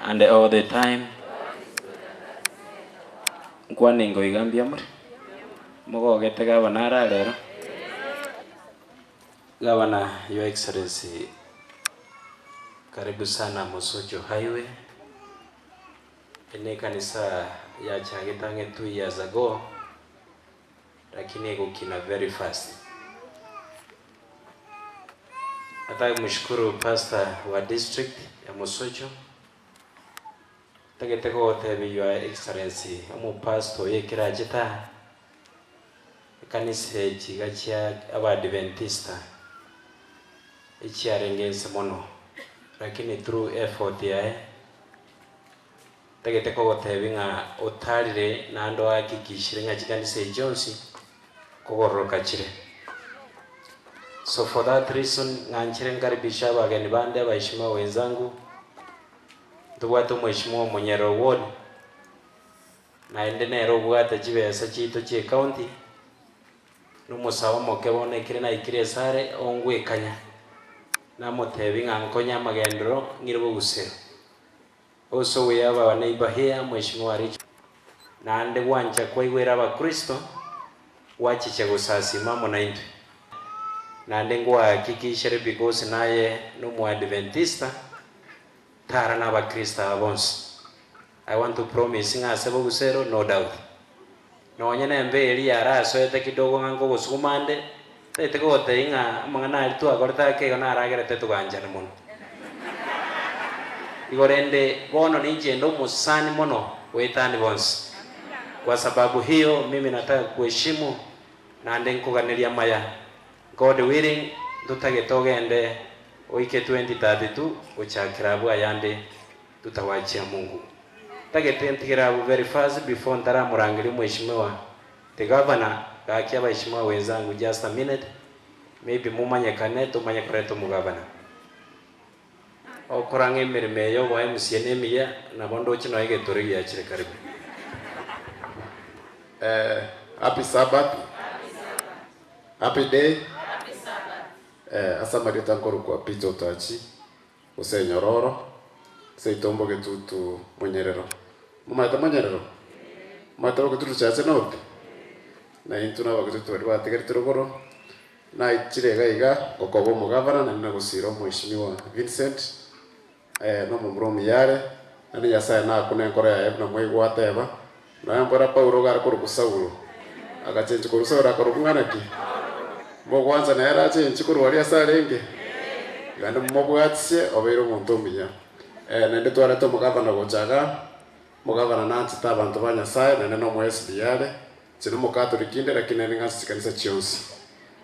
and all the time. Nkwane ingo iga mbuya more? Mogogete gavana ara rero? Gavana your excellency karibu sana Mosocho highway. Eye ne ekanisa yachagete ang'e 2 years ago lakini egokina very fast. Nataka kumshukuru pastor wa district ya Mosocho, ntagete kogotebia your excellency omopastor oyo ekero achete aa, ekanisa echi iga chia abadventista echiarenge inse mono, lakini through effort yaye, ntagete kogotebia ng'a otarire naende ohakikishire ng'a chikanisa echi chionsi kogororoka chire. So for that reason ng'anchire nkaribishe abageni bande abaheshimiwa wenzangu, ntobwate omweshimiwa Omonyerere Ward, naende nere obwate chibesa chiaito chia ecounty, na omosae omoke bono ekere naikire esare ongwekanya, namotebia ng'a nkonye amagenderero ng'ire bogusero. Also we have our neighbour here Mheshimiwa Richard naende gwancha kwaigwera abakristo gwachicha gosasima amo naintwe. Naende ngwahakikishere because naye nomoadventista tara na abakristo aba bonsi. I want to promise ng'a ase bogusero no doubt. Nonye nembe eria yarasoete kidogo ng'a nkogosuguma ande, tagete kogotebia ng'a amang'ana aria twakorete ake igo naragerete toganchana mono. Igo rende bono ninche inde omosani mono goetania bonsi. Kwa sababu hiyo mimi nataka kuheshimu naende nkoganeria amaya. God willing ntotagete ogende oike 2032 gochakera abwo ayande tutawachia Mungu. Ntagete ntigere abwo very fast before ntaramorangeria omweshimiwa the governor gaki abaheshimiwa wenzangu just a minute maybe momanyekane tomanye koreta omogavana. Okora ng'a emeremo eye oboa MCA nemiya nabo ndoche nonya egetore giachire karibu. Eh, happy Sabbath. Happy day. Eh, ase amarieta nkorokwa Peter Otachi, gose Enyororo, seito mbogetutu Monyerero. Momanyete Monyerero? Momanyete bogetutu Chache North? Na intwe na abagetutu baria batigarete rogoro, naichire iga iga gokoba omogavana naende na gosira omweshimiwa Vincent, na omomura omuya are, naende Nyasaye nakune enkoro yaye buna mwaigwa ateba, Nonya mbora Paulo iga are korokwa Saulo, agachenchwa korwa Saulo akarokwa ng'ana ki? Mogwancha nere achenchwe korwa aria ase arenge? Naende momobwatisie obeire omonto omuya. Naende twarete omogavana gocha igaa, omogavana nanchete abanto ba Nyasae, naende nomo SDA are, inche nomokatoliki inde lakini naende ng'anche chikanisa chionsi.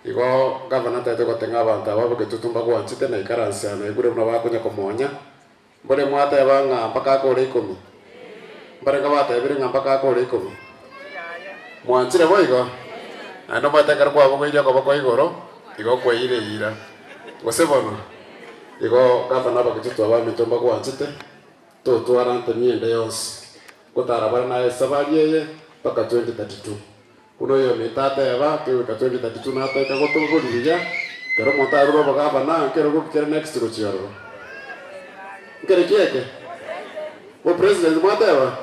Igo gavana ntaete goteba ng'a abanto aba bogetutu mbagwanchete, naikaranse aa naigure buna bakonya komonya, Mbore mwateba ng'a mpaka akore ikomi? Mbarenge batebire ng'a mpaka akore ikomi? Mwanchire boigo? Naende omanyete ekero kwabogoirie okoboko igoro, igo kwaeire eira. Gose bono? Igo gavana abagetutu abaminto mbagwanchete, totwara ntemi ende yonsi, gotara bare naye esabari eye mpaka 2032. Buna oyominto ateba, kegoika 2032 natoika gotobori buya, ekero omonto arure obogavana, nkerogo ki kere next gochia ororo? Nkere ki eke? Obopresident mwateba?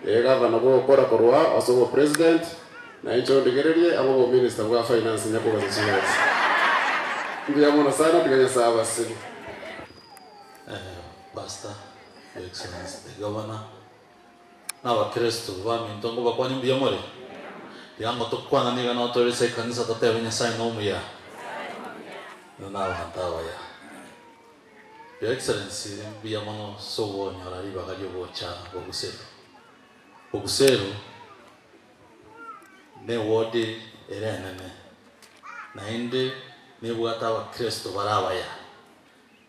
Ee gavana bwogokora korwa ase obopresident, na inche ondigererie amo obominister bwa finance nyakogasa chibesa. Mbuya mono sana tiga Nyasaye abasesenie. Pastor, Your Excellency the Governor, Na abakristo baminto ngobakwanie mbuya more? Tiga ng'o tokwana niga nao tore ase ekanisa totebe Nyasae nomuya? Inwe nabanto abaya. Your Excellency mbuya mono ase ogonyora ribaga riogocha Boguseru. Boguseru ne ward ere enene naende nebwate abakristo bare abaya.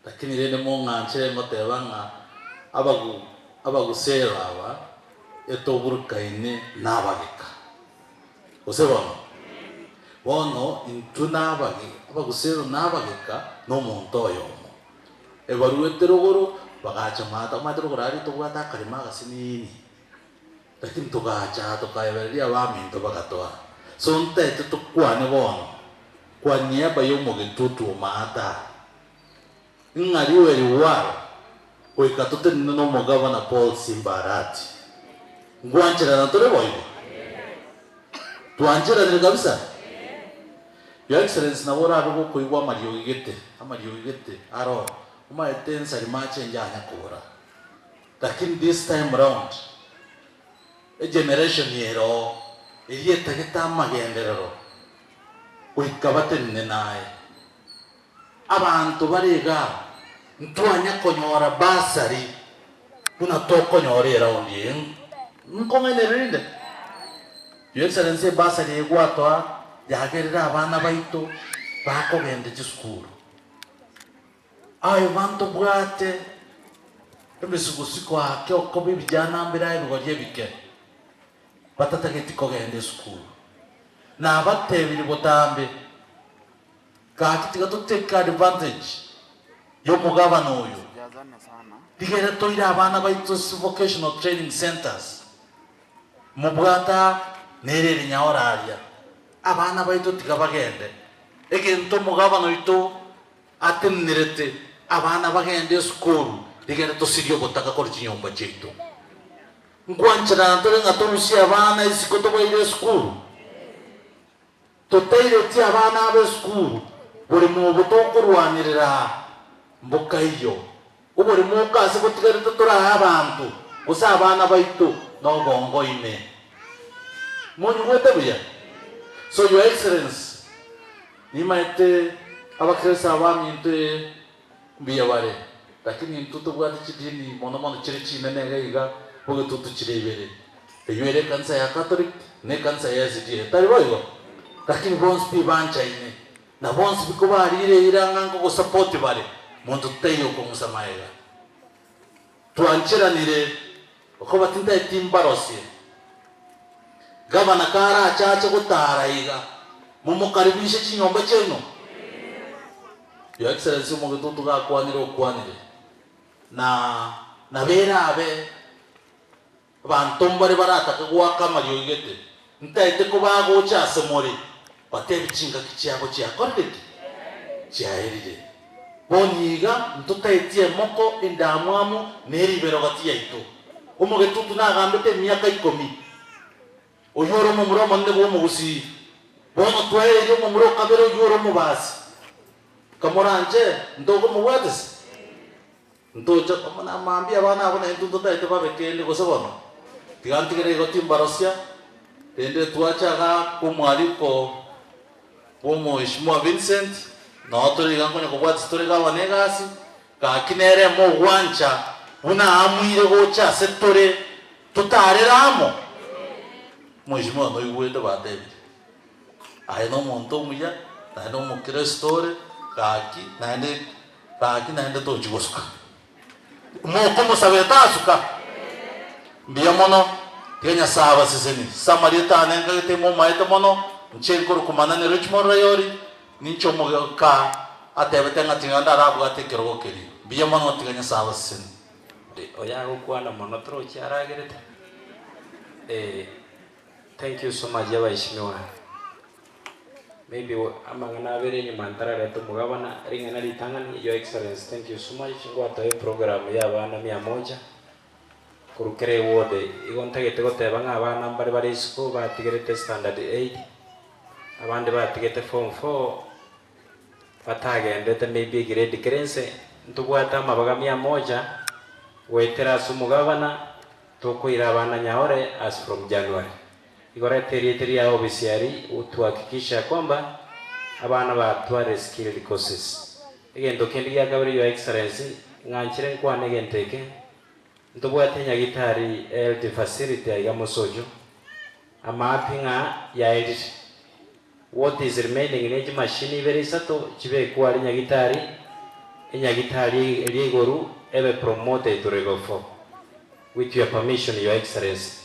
Lakini rende mong'anchere ngoteba ng'a abagu abagusero aba etoburukaine nabageka. Gose bono? Bono intwe nabage abagusero nabageka nomonto oyomo. Ebaruete rogoro bagacha maate, omanyete rogoro aria tobwate akaremo agasinini, lakini togacha aa tokaebereria abaminto bagatoa. So ntaete tokwane bono kwa niaba y'omogetutu o maate aa, ng'a riwe riwaro. Goika totenene nomogabana Paul Simba Arati. Ngwancherana tore boigo? Twancheranire kabisa? Your Excellency nabo orabe gokoigwa amariogi gete, amariogi gete aro, omaete ensari mache inche anya kobora. Lakini this time round, egeneration ere oo, eria etagete amagenderero, goika batenene naye. Abanto bare igaa ntwanya konyora bursary buna tokonyora eround eye. Nkong'ainereria rinde? Your Excellency ebursary eye gwatoa yagerire abana baito bakogenda chisukuru. Aye bantobwate emesugusiko ake okoba ebijana mbere aye ebigori ebike batatageti kogenda esukuru. Nabatebirie botambe. Gaki tiga to take advantage yomogabana oyo, rigere toire abana baito ase vocational training centers, mobwate aa nere ere nyaore aria, abana baito tiga bagende, egento omogabana oito atenenerete abana bagende esukuru rigere tosirie obotaka korwa chinyomba chiaito. Nkwancherana tore ng'a torusie abana isiko tobaire esukuru? Totaireti abana ab'esukuru borimo obo tokorwanerera mbokaiyo. Oborimo oko ase botigarete torae abanto gose abana baito nobongo ime. Monyigwete buya? So your Excellency, nimaete abakristo abaminto ee mbuya bare, lakini intwe tobwate chidini mono mono chire chinene iga iga bogetutu chire ibere. Eyio ere ekanisa ya Catholic na ekanisa ya SDA. Tari boigo? Lakini bonsi pi banchaine, na bonsi pi kobarire eira ng'a nkogosapoti bare, monto taiyo okong'usa magega. Twancheranire okoba tintageti mbarosie. Gavana karache ache gotara iga, momokaribishe chinyomba chiaino? Your Excellency omogetutu gakwanire okwanire, na nabo erabe. Abanto mbare baratake goaka amariogi gete, ntaete kobagocha ase more, batebi chingaki chiabo chiakorire ki? Chiaerire. Bono iga ntotaeti emoko, endamwamu, na eribero gati yaito. Omogetutu nagambete emiaka ikomi, oyio ore omomura omonene bw'omogusii. Bono twaereirie omomura o kabere oyio ore omobasi. Kamoranche, ntokomobwatisia? Ntoche na mambia abana abwo naintwe ntotaete babe kende gose bono. Tiga ntigere igo timbarosia, rende twache igaa kw'omwariko bw'omoheshimiwa Vincent, noo tore iga nkonya kobwatisia tore gavana egasi, gaki nere mogwancha buna aamuire gocha ase tore totarere amo. Mheshimiwa noigwete batebire. Aye nomonto omuya, naende omokristo ore, gaki naende gaki naende tochi gosuka. Mokomosabera tasuka. Mbuya mono, tiga Nyasae abasesenie. Ase amarieta ane nkagete momaete mono, inche nkorokwa Manani Richmond Rayori, ninche omoka atebete ng'a tiga ndarabwate ekerogo keria. Mbuya mono, tiga Nyasae abasesenie. Oyo agokwana mono torochi aragerete? Eeh. Thank you so much abaheshimiwa. Maybe amang'ana abere enyuma ntarareta omogabana, ring'ana ritang'ani, Your Excellency thank you so much, ngwatoe eprogram ya abana mia moja korwa kera eward, igo ntagete goteba ng'a abana mbare bare isiko batigerete standard eight, abande batigete form four, batagendete maybe egrade kere inse, ntobwate amabaga mia moja goetera ase omogabana, Tokoira abana nyaore as from January. Igo reta erieta riao obisiari tuhakikishe ya kwamba abana batware skilled courses. Egento kende gia kabere your excellency, ng'anchire nkwane egento eke, ntobwate nyagitari health facility aiga Mosocho, amaapi ng'a yaerire. What is remaining ne chimashini ibere isato chibekwe aria nyagitari, enyagitari eria igoru ebe promoted to level four. With your permission your excellency,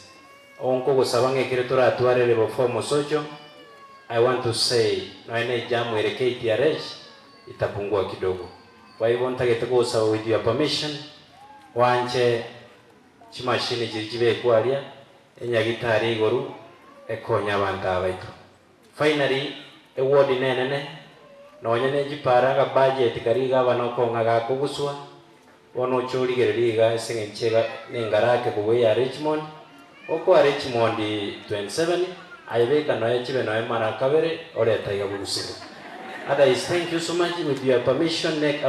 onkogosaba ng'a ekere toratware level four mosocho, I want to say nonya ne ejamu ere KTRH itapungua kidogo. Kwa hivyo ntagete kogosaba with your permission, oanche chimashini chiria chibekwe aria, Enyagitari igoru ekonya abanto aba baito. Finally, eward nenene, nonya ne chipara aka budget karia iga abana okong'a gakoguswa. Bono oche origererie iga ase eng'encho iga nengarake kobua eya Richmond, okoa Richmond 27, aye beka noe chibe noe mara kabere oreta iga bogusero. Otherwise thank you so much with your permission nek.